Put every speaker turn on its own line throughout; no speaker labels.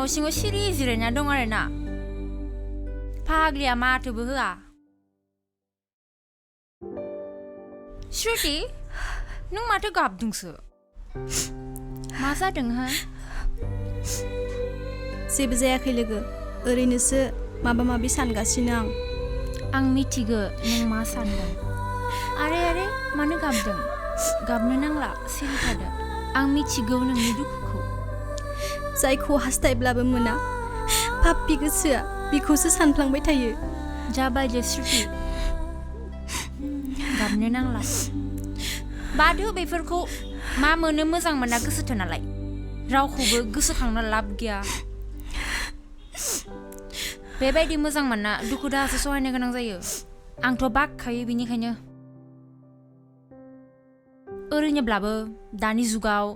न' सिङाव सिरि जिरायना दं आरोना फाग्लिया माथोबो होआ श्रुति नों माथो गाबदोंसो मा जादों हा
जेबो जायाखै लोगो ओरैनोसो माबा माबि सानगासिनो
आं मिथिगो नों मा सानदों आरे मानो गाबदों गाबनो नांला सिरि थादो आं मिथिगौ नोंनि दुखुखौ
जायखौ हास्थायब्लाबो मोना पाप्पि गोसोआ बिखौसो सानफ्लांबाय थायो
जाबायदे श्रुति गाबनो नांला बादो बेफोरखौ मा मोनो मोजां मोना गोसोथो नालाय रावखौबो गोसोखांना लाब गैया बेबायदि मोजां मोनना दुखु दाहासो सहायनो गोनां जायो आंथ' बाखायो बिनिखायनो ओरैनोब्लाबो दानि जुगाव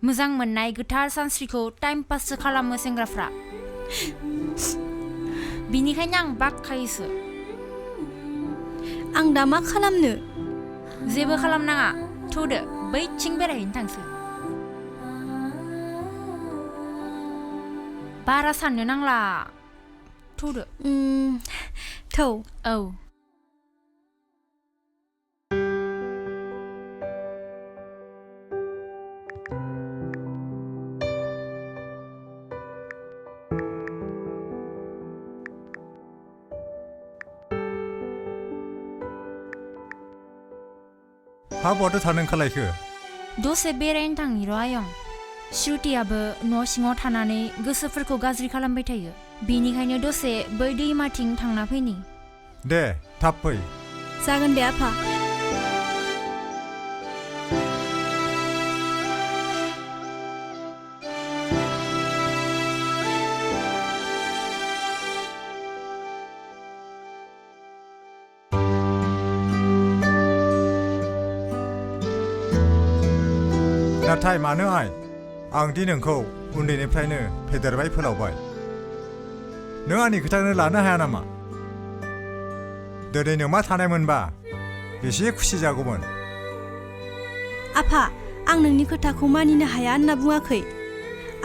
मोजां मोननाय गोथार सानस्रिखौ टाइम पाससो खालामो सेंग्राफ्रा बिनिखायनो आं बाखायोसो
आं दा मा खालामनो
जेबो खालामनाङा थौदो बैथिं बेरायहैनो थांसै बारा साननो नांला थौदो
थौ
औ
हा बहाथो थानो ओंखारलायखो
दसे बेरायनो थांनि र' आयं श्रुतियाबो न' सिङाव थानानै गोसोफोरखौ गाज्रि खालामबाय थायो बेनिखायनो दसे बै दैमाथिं थांना फैनि
दे थाब फै
जागोन दे आफा
नाथाय मानो आइ आं दि नोंखौ उन्दैनिफ्रायनो फेदेरबाय फोलावबाय नों आंनि खोथाखौनो लानो हाया नामा दिनै नों मा थानायमोनबा बेसे खुसि जागौमोन
आफा आं नोंनि खोथाखौ मानिनो हाया होनना बुङाखै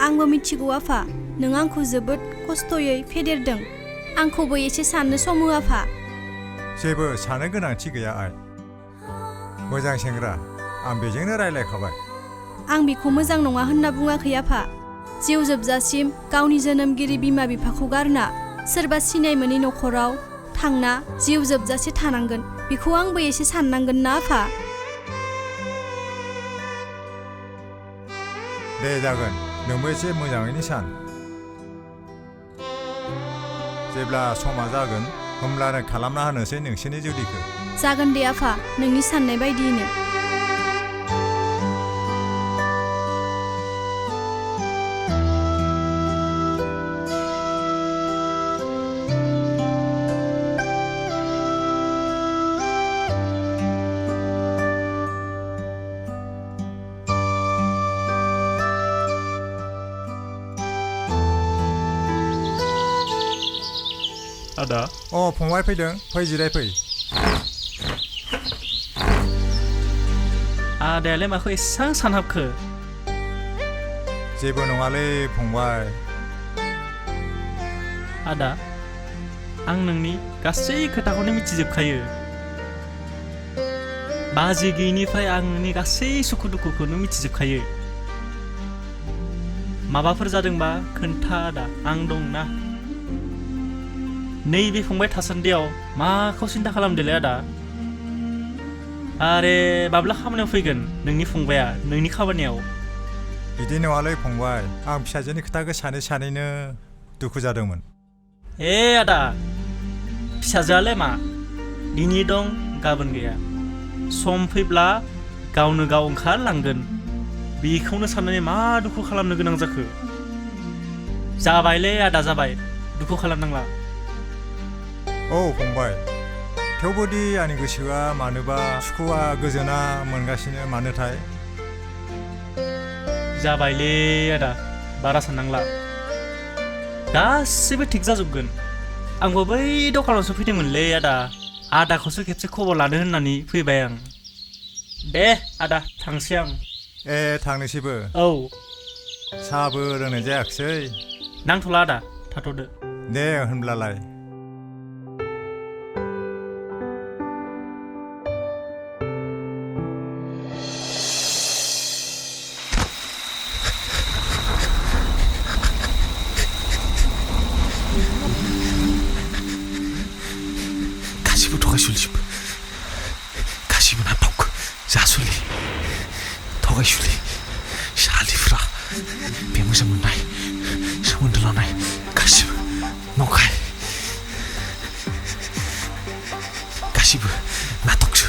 आंबो मिथिगौ आफा नों आंखौ जोबोद खस्थ'यै फेदेरदों आंखौबो एसे साननो सम हो आफा
जेबो सानो गोनांथि गैया आइ मोजां सेंग्रा आं बेजोंनो रायलायखाबाय
आं बेखौ मोजां नङा होनना बुङाखै आफा जिउ जोबजासिम गावनि जोनोमगिरि बिमा बिफाखौ गारना सोरबा सिनाय मोनै न'खराव थांना जिउ जोबजासे थानांगोन बेखौ आंबो एसे साननांगोन ना आफा
दे जागोन नोंबो एसे मोजाङैनो सान जेब्ला समा जागोन होमब्लानो खालामना होनोसै नोंसोरनि जुलिखौ
जागोन दे आफा नोंनि साननाय बायदियैनो
आदा
अ फंबाय फैदों फै जिरायफै
आदायालाय माखौ एसां सानहाबखो
जेबो नङालै फंबाय
आदा आं नोंनि गासै खोथाखौनो मिथिजोबखायो बाजि गैयिनिफ्राय आं नोंनि गासै सुखु दुखुखौनो मिथिजोबखायो माबाफोर जादोंबा खोन्था आदा आं दंना नैबे फंबाय थासान्दियाव माखौ सिन्था खालामदोलै आदा आरे माब्ला खामानियाव फैगोन नोंनि फंबाया नोंनि खामानियाव
बिदि नङालै फंबाय आं फिसाजोनि खोथाखौ सानैनो दुखु जादोंमोन
ए आदा फिसाजोआलाय मा दिनै दं गाबोन गैया सम फैब्ला गावनो गाव ओंखारलांगोन बेखौनो साननानै मा दुखु खालामनो गोनां जाखो जाबायलै आदा जाबाय दुखु खालामनांला
औ फंबाय थेवबोदि आंनि गोसोआ मानोबा सुखुआ गोजोना मोनगासिनो मानोथाय
जाबायलै आदा बारा साननांला गासिबो थिग जाजोबगोन आंबो बै दखानावसो फैदोंमोनलै आदा आदाखौसो खेबसे खबर लानो होननानै फैबाय आं दे आदा थांसै आं
ए थांनोसैबो
औ
साहाबो लोंनाय जायाखिसै
नांथ'ला आदा थाथ'दो
दे होनब्लालाय
가시부 더가슐리 가시부 난파고 자술리 더가슐리 샬리프라 배무사문나이 사문들러나이 가시부 목하이 가시부 나독주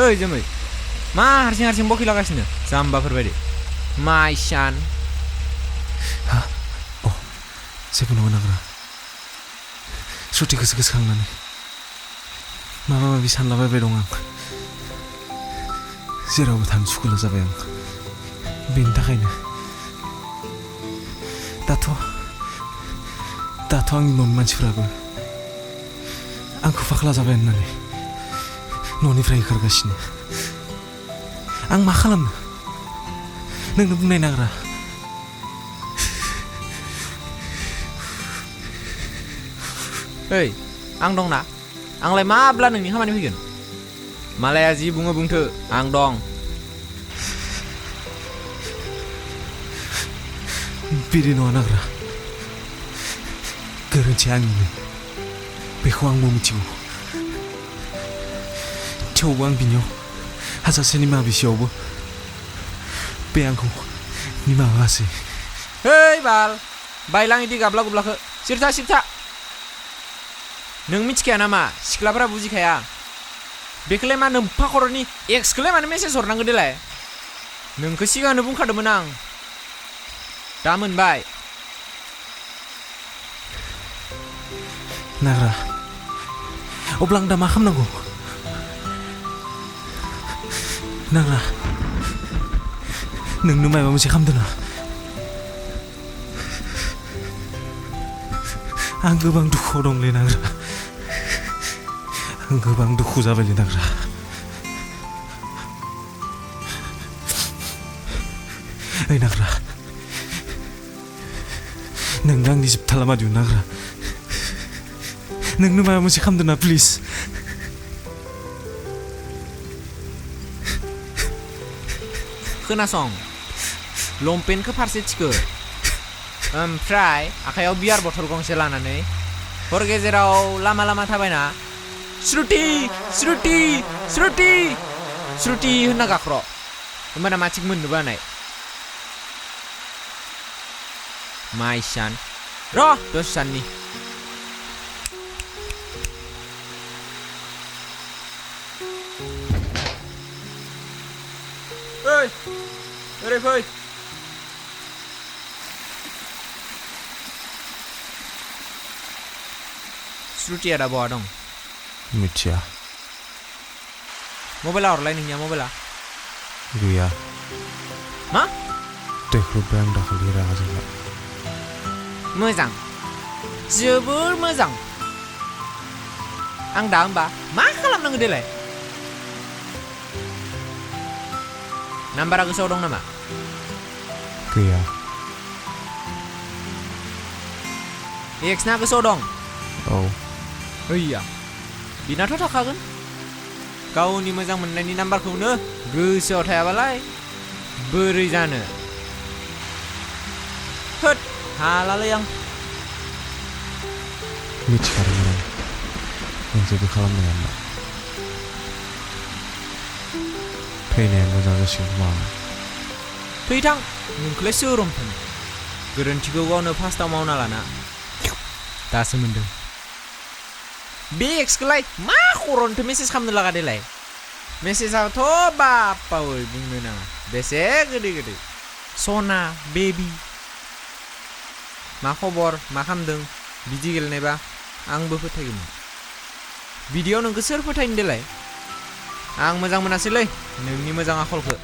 ओइ जोमै मा हारसिं हारसिं बखिलागासिनो जाम्बाफोर बायदि माइसान
हा अ जेबो नङा नाग्रा सुटिखौसो गोसोखांनानै माबा माबि सानलाबायबाय दं आं जेरावबो थानो सुखुला जाबाय आं बेनि थाखायनो दाथ' आंनि न'नि मानसिफोराबो आंखौ फाग्ला जाबाय होननानै न'निफ्राय होखारगासिनो आं मा खालामनो नोंनो बुंनाय नाग्रा
ओइ आं दंना आंलाय माब्ला नोंनि खामानि फैगोन मालाया जि बुङो बुंथो आं दं
बिदि नङा नाग्रा गोरोन्थिया आंनिनो बेखौ आंबो मिथिगौ थेवबो आं बिनियाव हाजासे निमाहा बिसेयावबो बे आंखौ निमाहा होआसै
ओइ बाल बायलां इदि गाबला गुबलाखो सिरथा नों मिथिखाया नामा सिख्लाफोरा बुजिखाया बेखौलाय मा नोम्फा खर'नि एक्सखौलाय मानो मेसेज हरनांगौ देलाय नोंखौ सिगांनो बुंखादोंमोन आं दा मोनबाय
नाग्रा अब्ला आं दा मा खालामनांगौ नाग्रा नोंनो माबा मोनसे खालामदों ना आं गोबां दुखुआव दंलै नाग्रा आं गोबां दुखु जाबायलै नाग्रा ओइ नाग्रा नोंनो आंनि जोबथा लामा दिहुन नाग्रा नोंनो माबा मोनसे खालामदों ना प्लिज
खोनासं लंपेन्टखौ फारसे थिखो ओमफ्राय आखायाव बियार बथल गंसे लानानै हर गेजेराव लामा लामा थाबायना श्रुति श्रुति श्रुति श्रुति होनना गाख्र' होमबाना माथिं मोननोबो हानाय माइसान र' दसे साननि ओइ ओरै फै श्रुतिया दा बहा दं
मिथिया
मबाइला हरलाय नोंनिया मबाइला
गैया
मा
देख्रुबबाय आं दाखालि रागा जोंना
मोजां जोबोर मोजां आं दा होमबा मा खालामनांगौ देलाय नाम्बारा गोसोआव दं नामा
गैया
एक्सना गोसोआव दं
औ
हैया बिनाथ' थाखागोन गावनि मोजां मोननायनि नाम्बारखौनो गोसोआव थायाबालाय बोरै जानो होद हालालै आं
मिथिखादोंमोन आं नों जेबो खालामनो हाया फैनाया मोजां जासिगोन खोमा
फैथां नोंखौलाय सोर हमथानो गोरोन्थिखौ गावनो फार्स्टआव मावना लाना दासो मोनदों बे एक्सखौलाय मा खर'निथ' मेसेज खालामनो लागा देलाय मेसेजाथ' बापावै बुंनो नाङा बेसे गोदै गोदै सना बेबि मा खबर मा खालामदों बिदि गेलेनायबा आंबो फोथायगौमोन बिदियाव नोंखौ सोर फोथायनो देलाय आं मोजां मोनासैलै नोंनि मोजां आखलखौ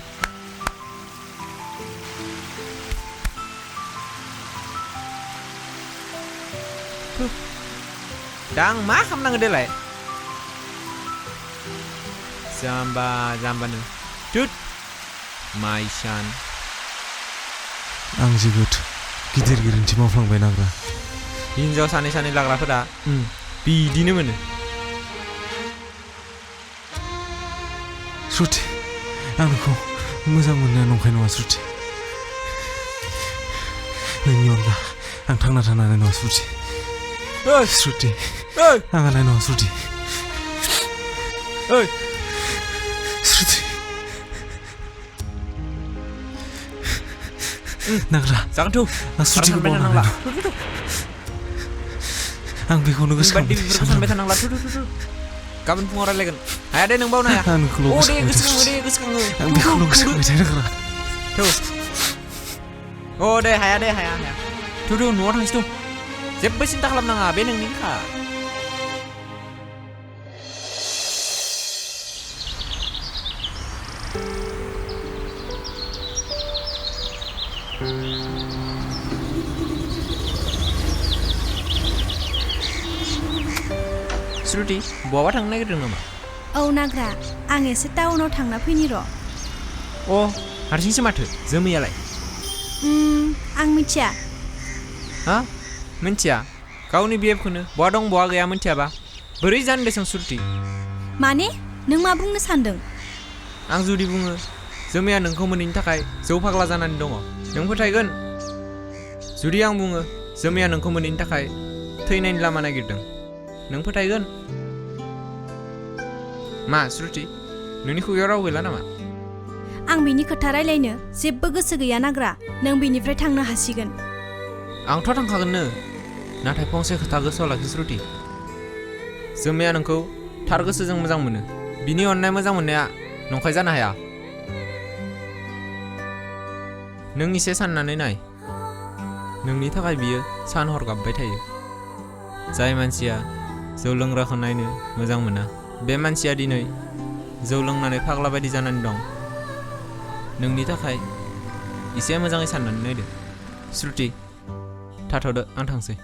दा आं मा खालामनांगौ देलाय जाम्बानो टुट माइसान
आं जोबोद गिदिर गोरोन्थि मावफ्लांबाय नाग्रा
हिन्जाव सानै लाग्राफोरा बिदिनो मोनो
श्रुति आं नोंखौ मोजां मोननाया नंखाय नङा श्रुति नोंनि अनगा आं थांना थानो हानाय नङा श्रुति श्रुति आं हानाय नङा श्रुति श्रुति नाग्रा
जागोनथ'
आं श्रुतिखौ बावनो हानाय नङा आं बेखौनो गोसोखांबाय
सानबाय थानांला गाबोन फुङाव रायलायगोन हाया दे नों बावनो हाया
आं नोंखौल'
गोसोखाङो
आं बेखौल' गोसोखांबाय थायो नाग्रा
दे हाया थु न'आव थांसै जेबो सिन्था खालामनाङा बे नोंनिखा श्रुति बहाबा थांनो नागिरदों नामा
औ नाग्रा आं एसे टाउनाव थांना फैनि र'
हारसिंसो माथो जोमैयालाय
आं मिथिया
हा मिथिया गावनि बिएफखौनो बहा दं बहा गैया मिथियाबा बोरै जानो देसं श्रुति
माने नों मा बुंनो सानदों
आं जुदि बुङो जोमैया नोंखौ मोनैनि थाखाय जौ फाग्ला जानानै दङ नों फोथायगोन जुदि आं बुङो जोमैया नोंखौ मोनैनि थाखाय थैनायनि लामा नागिरदों नों फोथायगोन मा श्रुति नोंनि खुगायाव राव गैला नामा
आं बिनि खोथा रायलायनो जेबो गोसो गैया नाग्रा नों बिनिफ्राय थांनो हासिगोन
आंथ' थांखागोननो नाथाय फंसे खोथा गोसोआव लाखि श्रुति जोमैया नोंखौ थार गोसोजों मोजां मोनो बिनि अननाय मोजां मोननाया नंखाय जानो हाया नों एसे साननानै नाय नोंनि थाखाय बियो सान हर गाबबाय थायो जाय मानसिया जौ लोंग्राखौ नायनो मोजां मोना बे मानसिया दिनै जौ लोंनानै फाग्ला बायदि जानानै दं नोंनि थाखाय एसे मोजाङै साननानै नायदो श्रुति थाथ'दो आं थांसै